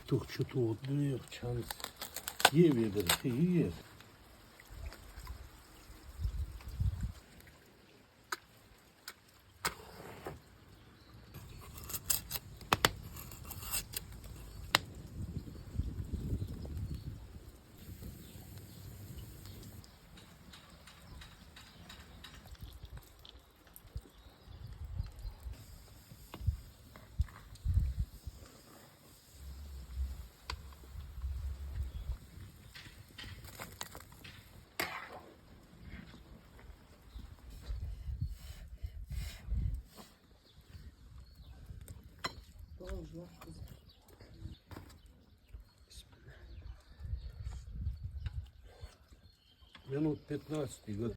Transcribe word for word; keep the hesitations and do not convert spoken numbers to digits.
Тух чу тугӀу дуйх чанс. Е ведар, хи е. Минут пятнадцать, и год.